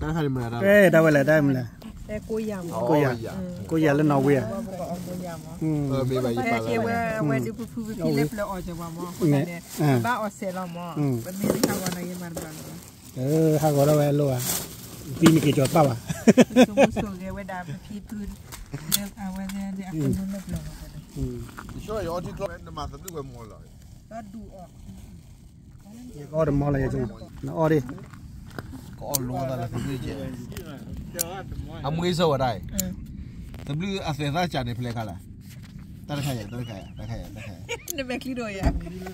တၢ်ဝဲလဲၣ် တၢ်မလဲၣ်, ကိးယၤ ကိးယၤလၢနီၣ်ဝ့ဧါ, ကိးယၤမ့ၢ်ဘၣ်ယပာ်လီၤ, ဝဲဒုးဖုဖုဖံဖံလၢပျၢၤအီၣ်ကၠီၤပှၤမ့ၢ် အဃိသတးန့ၣ် ဘၣ်အီၣ်စဲးလီၤမ့ၢ်, ပမ့ၢ်တဟးဂီၤနီၤယဲမၤတဘၣ်လီၤ, ဟးဂီၤထီၣ်ဝဲလိၣ်ဧါ, ပံနက့ၤကၠီၤပၣ်ဘၣ်, ဆိဂဲၤဝဲဒၣ်ပဖံဖု, အဝဲန့ၣ်အကမူလၢပျၢၤမ့ၢ်, နမၤသဘျုးဝဲမ့ၢ်လီၤ, ယကအီၣ်တမီလီၤယက, နအီၣ်ဒံး, ကအီၣ်လိသးလၢသဘျုးကဲ, အမွေးစၢၤဝဲဒၣ်, သဘျုးအသဲးသၣ်ကးန့ၣ်ဖဲလဲၣ်ခါလဲၣ်, တၢ်တခါယၤ တၢ်တခါယၤ တၢ်တခါယၤ, နမဲာ်ချံဒိၣ်ယၤ, ယကစၢ်နီၤ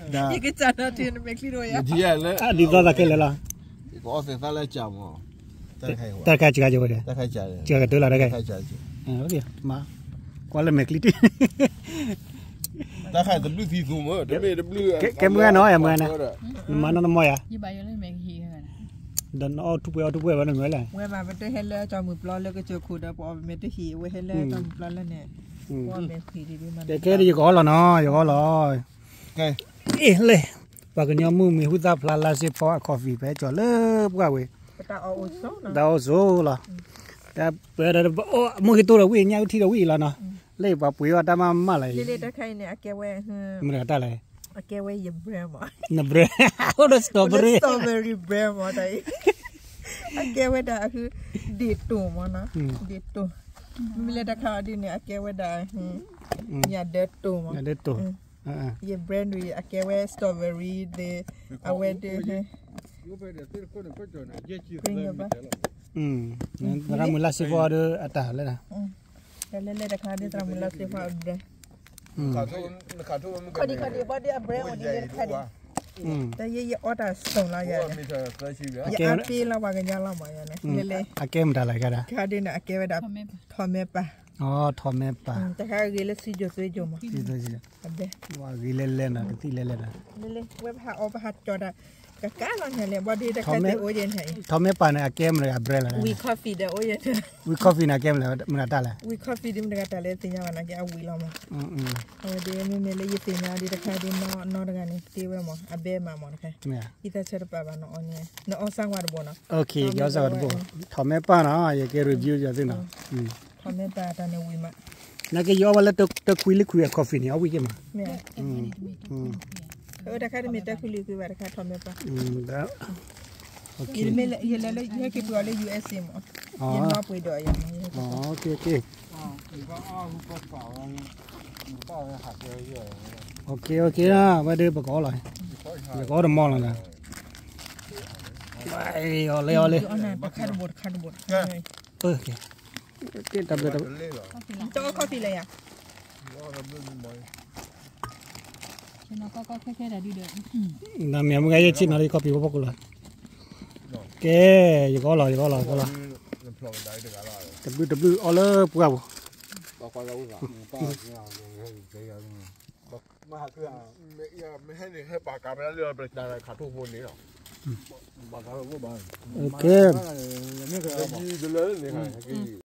ထံ နမဲာ်ချံဒိၣ်ယၤ, ဒ်သိးသးခဲလၢာ်လီၤ, ကအီၣ်သဲးသၣ်လၢကးမ့ၢ်, တၢ်တခါယၤ, တၢ်တခါစှၤကဲဝဲဒၣ်, စှၤကတၢၢ်လီၤ တၢ်တခါ, မၤ, ကွၢ်လၢမဲာ်ချံတံၢ် တၢ်ခါသဘျုးသံသူမ့ၢ် တမ့ၢ်တဘျုး, ကဲမုၢ်ဂၤနီၤ ယမုၢ်ဂၤန့ၣ်, နမၤနီၢ်နမီၢ်ယၤ, ဒီးနအီၣ်ထူၣ်ပှဲၤအီၣ်ထူၣ်ပှဲၤဝဲနမုၢ်လဲၣ်, ဝဲမးပတဟဲလၢကၠီမုၢ်ပျီလၢကစၢၢ်ခိၣ်ဒီး ပအီၣ်ပမဲာ်တဟံၣ် ဝဲဟဲလၢကၠီမုၢ်ပျီလၢန့ၣ်, ကဲကဲယကအီၣ်လီၤနီၤ ယကအီၣ်လီၤ, အ့ၣ်လဲၣ်, ပှၤကညီမုၢ်မံၤဟူသၣ်ဖျါလါစ့ဖီအခီၣ်ဖံး ပဟဲကၠီၤလၢပှၢ်ဝဲ, တၢ်အိၣ်ဆိးလီၤ, တၢ်ပှဲၤဒီး မုၢ်က့ၤတိၢ်ဒီးဝံၣ် ညၣ်အုၣ်ထံဒီးဝံၣ်လီၤနီၤ, လၢပှၤပှ့ၤအီၣ်တၢ်မးမးလီၤ, လၢလၢတၢ်ခါအံၤန့ၣ် အကဲဝဲ, မတၤတၢ်လဲၣ်, အကဲဝဲယ brand မး, န brand အိၣ်ဒီး strawberry, strawberry brand မးတၢ်အံၤ, အကဲဝဲဒၣ်အဃု, ဒ့ၣ်တိၢ်မးနီၤ, ဒ့ၣ်တိၢ်, မ့မ့ၢ်လၢတၢ်ခါအံၤဒ်န့ၣ် အကဲဝဲဒၣ်, ညၣ်ဒၢတိၢ်မး, ညၣ်ဒၢတိၢ်, ယ brand ဒ်အကဲဝဲ strawberry ဒီး, အဝဲဒၣ်, သရၣ်မုၣ်လါစ့ဖီဒီးအတၢ်လဲၣ်, တၢ်လဲၤလဲၤတခါဒ်သရၣ်မုၣ်လါစ့ဖီအ brand, ခီဒံခီဒံဘၣ်ဒ်အ brand အိၣ်ဒ်န့ၣ်တခါဒံး, တၢ်ယဲယအီၣ်တၢ်ဆိးလီၤယၤ, ယအါပ့လီၤပှၤကညီလီၤမးယၤန့ၣ်, အကဲမတၤလဲၣ်ကါဒၣ်, ခါဒ်န့ၣ် အကဲဝဲဒၣ်, ထီၣ်မဲပၢ်, ထီၣ်မဲပၢ်, တခါဂ့ၤလၢစံယိၤသွ့ယိၤမး, ဂ့ၤလဲၤလဲၤနီၤ ကသံၣ်လဲၤလဲၤနီၤ, ဝဲပဟးအီပဟးကၠီတၢ်, ကကါလီၤန့ၣ်လဲၣ် ဘၣ်ဒ်တခါဒံးအိၣ်ယဲန့ၣ်, ထီၣ်မဲပၢ်န့ၣ် အကဲမတၤအ brand လဲၣ်, We Coffee ဒီးအိၣ်ယဲန့ၣ်, We Coffee န့ၣ် အကဲမတၤလဲၣ်, We Coffee ဒ်မတၤတၢ်လဲၣ်သ့ၣ်ညါဘၣ်န့ၣ် ကဲအဝံၤလီၤမး, အဝဲဒ်မ့မ့ၢ်လၢယသ့ၣ်ညါဒ်တခါဒ်နီၢ်တဂၤန့ၣ် တ့ဝဲမး အဘဲမးမးတခါ, ယသးဆၢတပာ်ဘၣ်နီၤအီၤန့ၣ်, နအီၣ်စၢ်ဝါတဘိနီၤ, ထီၣ်မဲပၢ်နီၤ ယကဲ review ယၤသ့ၣ်နီၤ, ထီၣ်မဲပၢ်တၢ်န့ၣ်ဝံၤမး, နာ်က့ယအီၣ်ဘၣ်လၢတခွံလံခွံအ coffee န့ၣ် အီၣ်ဝံၤက့ၤမး, တခါတမ့ၢ်တခွံလံခွံဘၣ်တခါထီၣ်မဲပၢ်, ယလဲၤလၢယဟဲက့ၤပှ့ၤအီၤလၢ USA မး, ယနီၢ်ပှ့ၤဒီးယၤမး, အဝဲဒ်ပကအီၣ်တမီလီၤ, အီၣ်လၢအီၣ်လၢ, တခါတဘိတခါတဘိ, တဘျီတဘျီ, တအီၣ် coffee လဲၣ်ယၤ, နမ့ၢ်မုၢ်ဂၤယဲၢ်ဆံနီၤလၢ coffee ဖီခိၣ်လီၤ, ကဲ, ယကအီၣ်လီၤ ယကအီၣ်လီၤ ယကအီၣ်လီၤ, တဘျုးတဘျုးအီၣ်လၢပှၢ်ပူၤ, မဟဲန့ၣ် ဟဲပာ်ကါဖဲလၢပတၢ်ခးထိၣ်ဖိန့ၣ်လီၤ, တလၢန့ၣ်